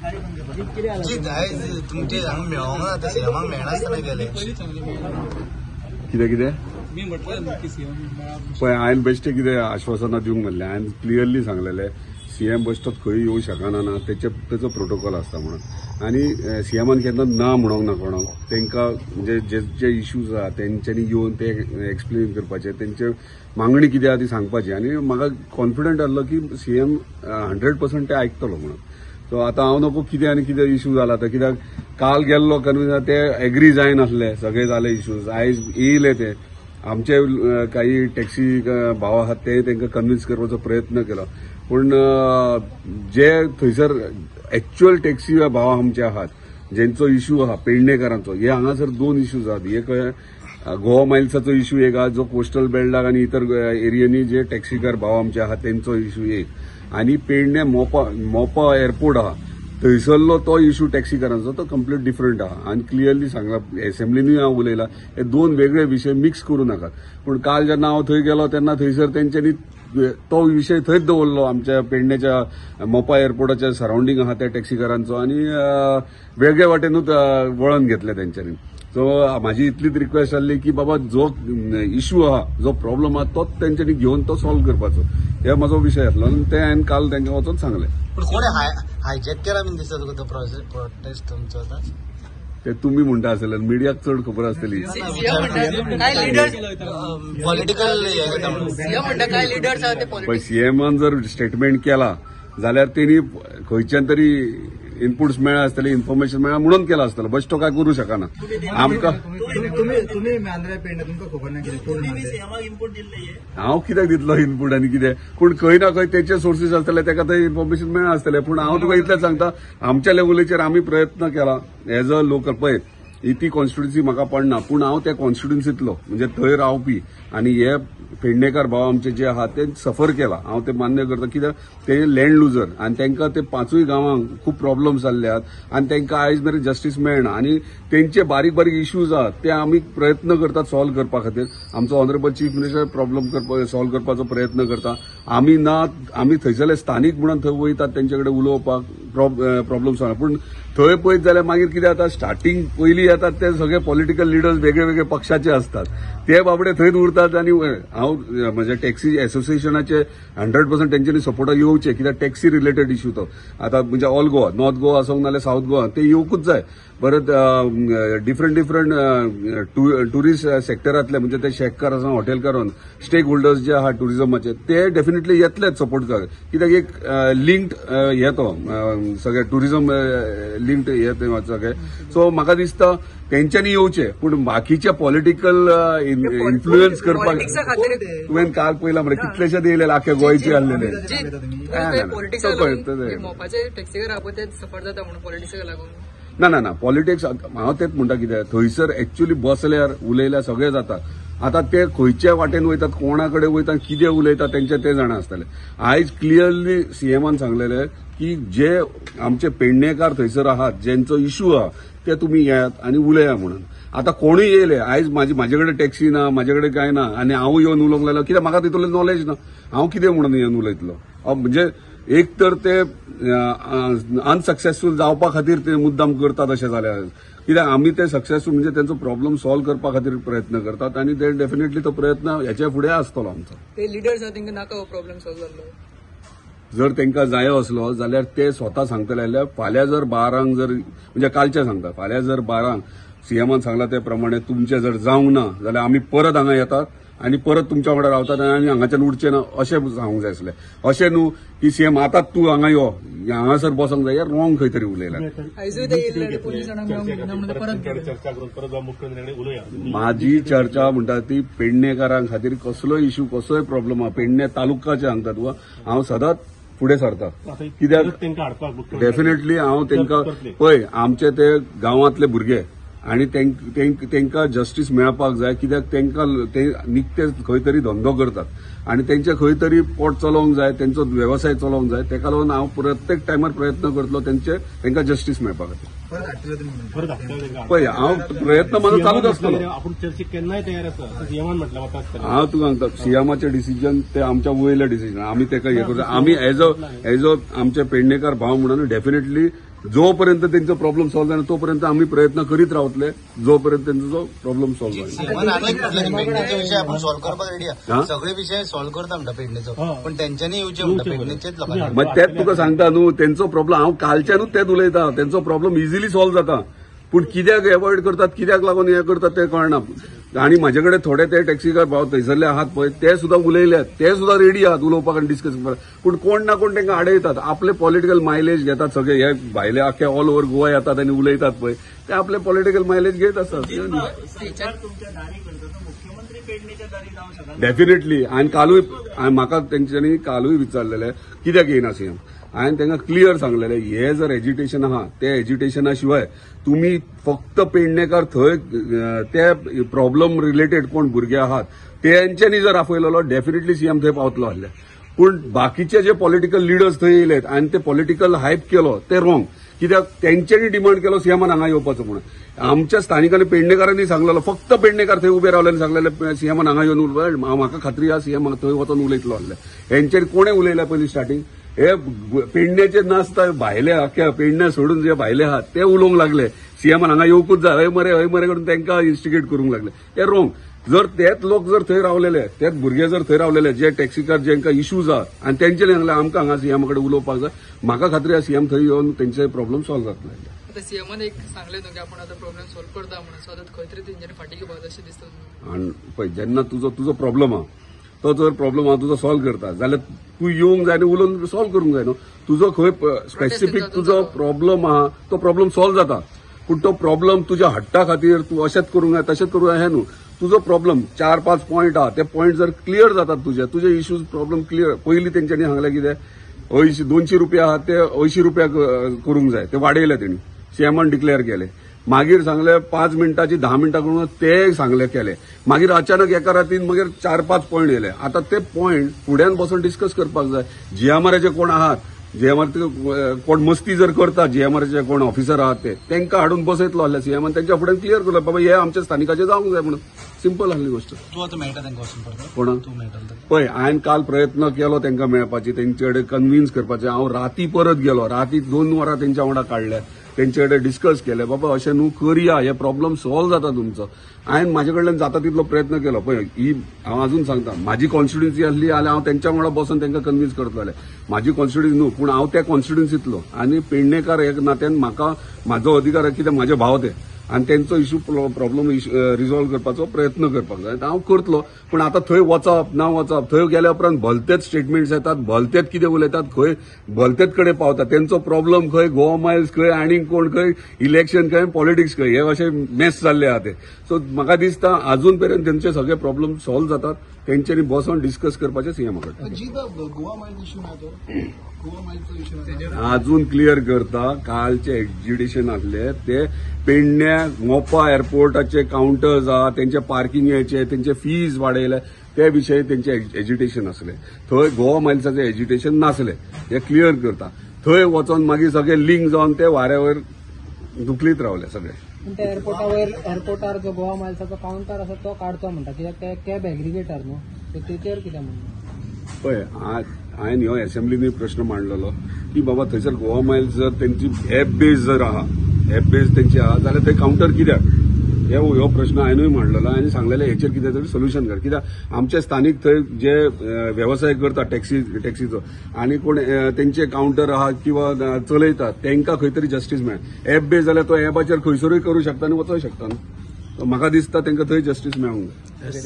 आयज तुमचे हांगा मेळोंक ना, ते सीएमाक मेळनासतना गेले. कितें कितें पळय, हांवें बेश्टें कितें आश्वासनां दिवंक म्हणलें. हांवें क्लियरली सांगलेलें सीएम बेश्टोच खंय येवंक शकना ना, तेचो प्रोटोकॉल आसता म्हणून. आनी सीएमान केन्ना ना म्हणोंक ना कोणाक. तांकां म्हणजे जे जे इश्यूज आहा तेंच्यांनी येवन ते एक्सप्लेन करपाचे, तेंचे मागणी कितें आहा ती सांगपाची. आनी म्हाका कॉन्फिडंट आसलो की सीएम 100% ते आयकतलो म्हणून. सो आतां हांव नको कितें आनी कितें इश्यू जाला आतां, कित्याक काल गेल्लो कन्विन्स ते एग्री जायनासले, सगळे जाले इश्यूज. आयज येयले ते आमचे काही टॅक्सी भाव आहात ते तांकां कन्विन्स करपाचो प्रयत्न केलो, पूण जे थंयसर एक्च्युअल टॅक्सी भाव आमचे आहात जेंचो इश्यू आहा पेडणेकारांचो, हे हांगासर दोन इश्यूज आहात. एक गोवा मायल्साचो इश्यू एक आहा जो कोस्टल बेल्टाक आनी इतर एरियांनी जे टॅक्सीकार भाव आमचे आहात तेंचो इश्यू एक, आनी पेडणे मोपा एअरपोर्ट आहा थंयसरलो तो इश्यू टॅक्सीकारांचो तो कंप्लीट डिफरंट आहा. आनी क्लियरली सांगला एसेंब्लीनूय हांव उलयला, हे दोन वेगळे विशय मिक्स करूं नाकात. पूण काल जेन्ना हांव थंय गेलो तेन्ना थंयसर तेंच्यांनी तो विशय थंयच दवरलो, आमच्या पेडण्याच्या मोपा एअरपोर्टाच्या सरावंडींग आहा त्या टॅक्सीकारांचो, आनी वेगळे वाटेनूच वळण घेतलें तेंच्यांनी. सो म्हाजी इतलीच रिक्वेस्ट जाल्ली की बाबा जो इश्यू आहा, जो प्रॉब्लम आहा तोच तेंच्यांनी घेवन तो सॉल्व करपाचो, हे म्हाजो विशय आसलो आनी ते हांवें काल तेंकां वचोन सांगलें. पूण कोणे हायजॅक केला बीन दिसता तुका तो प्रोटेस्ट तुमचो आतां? ते तुमी म्हणटा आसतले, मिडियाक चड खबर आसतली. पॉलिटिकल पळय, सीएमान जर स्टेटमेंट केला जाल्यार तेणी खंयच्यान तरी इनपुट्स मेळ्ळा आसतले, इन्फॉर्मेशन मेळ्ळा म्हणून केला आसतलो, बेश्टो काय करूं शकना. आमकां हांव कित्याक दितलो इनपूट आनी कितें, पूण खंय ना खंय तेचे सोर्सीस आसतले, तेका थंय इन्फॉर्मेशन मेळ्ळा आसतलें. पूण हांव तुका इतलें सांगता, आमच्या लेवलीचेर आमी प्रयत्न केला एज अ लोकल. पळय, ती कॉन्स्टिट्युन्सी म्हाका पडना, पूण हांव त्या कॉन्स्टिट्युन्सींतलो म्हणजे थंय रावपी आनी हे पेडणेकार भाव आमचे जे आहात ते सफर केला, हांव ते मान्य करता. कित्याक ते लँड लुजर आनी तांकां ते पांचूय गांवांक खूब प्रॉब्लम्स जाल्ले आहात आनी तांकां आयज मेरेन जस्टीस मेळना आनी तेंचे बारीक बारीक इश्यूज आहात ते आमी प्रयत्न करतात सॉल्व करपा खातीर. आमचो honourable chief minister problem solve करपाचो प्रयत्न करता. आमी ना, आमी थंयसरले स्थानीक म्हणून थंय वयतात तेंचे कडेन उलोवपाक प्रॉब्लम सॉल्व. पूण थंय पळयत जाल्यार मागीर कितें जाता, स्टार्टींग पयलीं येतात ते सगळे पॉलिटिकल लिडर्स वेगळे वेगळे पक्षाचे आसतात, ते बाबडे थंयच उरतात. आनी हांव म्हज्या टॅक्सी एसोसिएशनाचे 100% तेंच्यांनी सपोर्टाक येवचे, कित्याक टॅक्सी रिलेटेड इश्यू तो आतां म्हणजे ऑल गोवा, नॉर्थ गोवा आसूंक नाल्यार सावथ गोवा ते येवकूच जाय. परत डिफरंट डिफरंट ट्युरिस्ट सेक्टरांतले म्हणजे ते शेककार आसा, हॉटेलकार स्टेक होल्डर्स जे आहा ट्युरिजमाचे ते डेफिनेटली येतलेच सपोर्ट करपाक, कित्याक एक लिंक्ड हे तो सगळे ट्युरिजम लिंक्ड हे ते सगळे. सो म्हाका दिसता तेंच्यांनी येवचे, पूण बाकीचे पॉलिटिकल इन्फ्लुएन्स करपाक तुवें काल पळयला मरे कितलेशेच येयले आख्या गोंयचे आसलेले. ना ना ना, पॉलिटिक्स हांव तेच म्हणटा, कितें थंयसर एक्च्युअली बसल्यार उलयल्यार सगळें जाता. आतां ते खंयच्या वाटेन वयतात, कोणा कडेन वयतात, कितें उलयतात तेंचे ते जाणा आसतले. आयज क्लियरली सीएमान सांगलेलें की जे आमचे पेडणेकार थंयसर आहात जेंचो इश्यू आहा ते तुमी येयात आनी उलया म्हणून. आतां कोणूय येयले, आयज म्हाजे कडेन टॅक्सी ना, म्हाजे कडेन कांय ना, आनी हांव येवन उलोवंक लागलो कित्याक म्हाका तितूंतलें नॉलेज ना, हांव कितें म्हणून येवन उलयतलो. म्हणजे एक तर ते अनसक्सेसफूल जावपा खातीर ते मुद्दाम करतात अशें जाल्यार, कित्याक आमी ते सक्सेसफूल म्हणजे तेंचो प्रॉब्लम सॉल्व करपा खातीर प्रयत्न करतात आनी ते डेफिनेटली तो प्रयत्न हेच्या फुडें आसतलो आमचो. ते लिडर्स आहा तेंकां नाका हो प्रॉब्लम सॉल्व जाल्लो, जर तांकां जायो आसलो जाल्यार ते स्वता सांगतले. जाल्यार फाल्यां जर 12 जर म्हणजे कालचें सांगता, फाल्यां जर 12 सीएमान सांगला ते प्रमाणे तुमचें जर जावंक ना जाल्यार आमी परत हांगा येतात आनी परत तुमच्या वांगडा रावतात आनी हांगाच्यान उडचें ना अशें सांगूंक जाय आसलें. अशें न्हू की सीएम आतांच तूं हांगा यो, हांगासर बसोंक जाय, रॉंग खंय तरी उलयला. म्हाजी चर्चा म्हणटा ती पेडणेकारां खातीर कसलोय इश्यू कसलोय प्रॉब्लम आहा पेडणे तालुकाचे सांगता तुका, हांव सदांच फुडें सरता. कित्याक डेफिनेटली हांव तांकां पळय, आमचे ते गांवांतले भुरगे आनी तांकां जस्टीस मेळपाक जाय, कित्याक तांकां ते निकते खंय तरी धंदो करतात आनी तेंचे खंय तरी पोट चलोवंक जाय, तेंचो वेवसाय चलोवंक जाय. तेका लागून हांव प्रत्येक टायमार प्रयत्न करतलो तेंकां जस्टीस मेळपा खातीर. पळय हांव प्रयत्न म्हजो चालूच आसतलो. हांव तुका सांगता, सीएमाचें डिसिजन ते आमच्या वयलें डिसिजन, आमी तेका हें करता. आमी एज अ आमचे पेडणेकार भाव म्हणून डेफिनेटली जो पर्यंत तेंचो प्रॉब्लेम सॉल्व जायना तो पर्यंत आमी प्रयत्न करीत रावतले, जो पर्यंत तेंचो प्रॉब्लेम सॉल्व जायना. पेडणेचे विशय आपण सॉल्व करपाक रेडी आहा, सगळे विशय सॉल्व करता म्हणटा पेडणेचो, पण तेंच्यांनी येवचे म्हणटा पेडणेचेच लोकांनी. मग तेच तुका सांगता न्हू, तेंचो प्रॉब्लेम हांव कालच्यानूच तेच उलयता, तेंचो प्रॉब्लेम इजिली सॉल्व जाता, पूण कित्याक एवॉयड करतात, कित्याक लागून हें करतात तें कळना. आनी म्हाजे कडेन थोडे ते टॅक्सीकार भाव थंयसरले आहात पळय, ते सुद्दां उलयल्यात, ते सुद्दां रेडी आहात उलोवपाक आनी डिस्कस करपाक, पूण कोण ना कोण तांकां आडयतात, आपले पॉलिटिकल मायलेज घेतात सगळे. हे भायले आख्खे ऑल ओव्हर गोवा येतात आनी उलयतात पळय, ते आपले पॉलिटिकल मायलेज घेत आसतात. डेफिनेटली. हांवें कालूय म्हाका तेंच्यांनी कालूय विचारलेलें कित्याक येयना सीएम, हांवें तांकां क्लियर सांगलेलें हे जर एजिटेशन आहा ते एजिटेशना शिवाय तुमी फक्त पेडणेकार थंय ते प्रॉब्लम रिलेटेड कोण भुरगे आहात तेंच्यांनी जर आफयलेलो डेफिनेटली सीएम थंय पावतलो आसले, पूण बाकीचे जे पॉलिटिकल लिडर्स थंय येयलेत आनी ते पॉलिटिकल हायप केलो ते रॉंग, कित्याक तेंच्यांनी डिमांड केलो सीएमान हांगा येवपाचो म्हणून. आमच्या स्थानिकांनी पेडणेकारांनी सांगलेलो, फक्त पेडणेकार थंय उबे रावले आनी सांगलेले सीएमान हांगा येवन उलय, म्हाका खात्री आहा सीएम थंय वचोन उलयतलो आसले. हेंच्यांनी कोणें उलयलें पयलीं स्टार्टींग, हे पेडण्याचे नासता भायले आख्या पेडण्या सोडून जे भायले आहात ते उलोवंक लागले सीएमान हांगा येवकूच जाय, हय मरे हय मरे करून तांकां इन्स्टिगेट करूंक लागले, ते रॉंग. जर तेच लोक जर थंय रावलेले, तेच भुरगे जर थंय रावलेले जे टॅक्सीकार जेंकां इश्यूज आहा आनी तेंच्यांनी सांगलें आमकां हांगा सीएमा कडेन उलोवपाक जाय, म्हाका खात्री आहा सीएम थंय येवन तेंचे प्रॉब्लम सॉल्व जातले. आतां सीएमान एक सांगलें न्हू की आपण आतां प्रॉब्लम सॉल्व करता म्हणून, सो आतां खंय तरी तेंच्यांनी फाटीं घेवपाक अशें दिसता. आनी पळय जेन्ना तुजो तुजो प्रॉब्लम आहा तो जर प्रॉब्लम आहा तुजो सॉल्व करता जाल्यार तूं येवंक जाय आनी उलोवन सॉल्व करूंक जाय न्हू. तुजो खंय स्पेसिफीक तुजो प्रॉब्लम आहा तो प्रॉब्लम सॉल्व जाता, पूण तो प्रॉब्लम तुज्या हट्टा खातीर तूं अशेंच करूंक जाय तशेंच करूंक जाय हें न्हू. तुजो प्रॉब्लम 4-5 पॉयंट आहा, ते पॉयंट जर क्लियर जातात तुजे तुजे इश्यूज प्रॉब्लम क्लियर. पयलीं तेंच्यांनी सांगलें कितें 200 रुपया आहा ते 80 रुपया करूंक जाय, ते वाडयले तेणी सीएमान डिक्लेअर केले. मागीर सांगले 5 मिनटाची 10 मिनटां करून ते सांगले केले, मागीर अचानक एका रातीन मागीर 4-5 पॉयंट येयले. आतां ते पॉयंट फुड्यान बसून डिस्कस करपाक जाय. जीएमआराचे कोण आहात, जीएमआर कोण मस्ती जर करता, जीएमआराचे कोण ऑफिसर आहात ते तांकां हाडून बसयतलो आसले सीएमान, तेंच्या फुड्यान क्लियर करलो बाबा हे आमच्या स्थानिकाचे जावंक जाय म्हणून. सिंपल आसली गोश्ट. तूं आतां मेळटा तांकां वचून परत कोणाक पळय, हांवें काल प्रयत्न केलो तांकां मेळपाची, तेंचे कडेन कन्विन्स करपाचे. हांव राती परत गेलो, राती 2 वरां तेंच्या वांगडा काडल्या, तेंचे कडेन डिस्कस केले बाबा अशें न्हू करया, हे प्रॉब्लम सॉल्व जाता तुमचो. हांवें म्हाजे कडल्यान जाता तितलो प्रयत्न केलो. पळय ही हांव अजून सांगता, म्हाजी कॉन्स्टिट्युन्सी आसली जाल्यार हांव तेंच्या वांगडा बसून तांकां कन्विन्स करतलें. म्हाजी कॉन्स्टिट्युन्सी न्हू, पूण हांव त्या कॉन्स्टिट्युन्सींतलो आनी पेडणेकार एक नात्यान म्हाका म्हाजो अधिकार आहा कित्याक म्हाजे भाव ते आनी तेंचो इश्यू प्रॉब्लम रिजॉल्व करपाचो प्रयत्न करपाक जाय, हांव करतलो. पूण आतां थंय वचप ना वचप, थंय गेल्या उपरांत भलतेच स्टेटमेंट्स येतात, भलतेच कितें उलयतात, खंय भलतेच कडेन पावता, तेंचो प्रॉब्लम खंय गोवा मायल्स खंय आनी कोण खंय इलेक्शन खंय पॉलिटिक्स खंय, हे अशें मेस जाल्ले आहा ते. सो म्हाका दिसता अजून पर्यंत तेंचे सगळे प्रॉब्लम सॉल्व जातात, तेंच्यांनी बसोन डिस्कस करपाचें सीएमा कडेन. अजून क्लियर करता, कालचे एज्युटेशन आसले ते पेडण्या मोपा एअरपोर्टाचे कावंटर्स आहा, तेंचे पार्किंगाचे तेंचे फीज वाडयले, ते विशय तेंचे एज्युटेशन आसले. थंय गोवा मायल्साचे एज्युटेशन नासले, हे क्लियर करता. थंय वचोन मागीर सगळे लिंक जावन ते वाऱ्यावर दुखलीत रावले सगळे. त्या एअरपोर्टावर एअरपोर्टार जो गोवा मायल्साचो कावंटर आसा तो काडचो म्हणटा, कित्याक ते कॅब एग्रिगेटर न्हू, तेचेर कितें म्हणटा? पळय हांवें ह्यो एसेंब्लीनी प्रश्न मांडलेलो की बाबा थंयसर गोवा मायल्स जर तेंची एप बेज जर आहा, एप बेज तेंची आहा जाल्यार थंय कावंटर कित्याक, हे हो प्रश्न हांवेनूय मांडलेलो आनी सांगलेलें हेचेर कितें तरी सोल्युशन कर. कित्याक आमचे स्थानीक थंय जे वेवसाय करता टॅक्सीचो आनी कोण तेंचे कावंटर आहा किंवा चलयतात तेंकां खंय तरी जस्टीस मेळ्ळें. एप बेज जाल्यार तो एपाचेर खंयसरूय करूं शकता आनी वचोंक शकता न्हू. म्हाका दिसता तेंकां थंय जस्टीस मेळूंक जाय.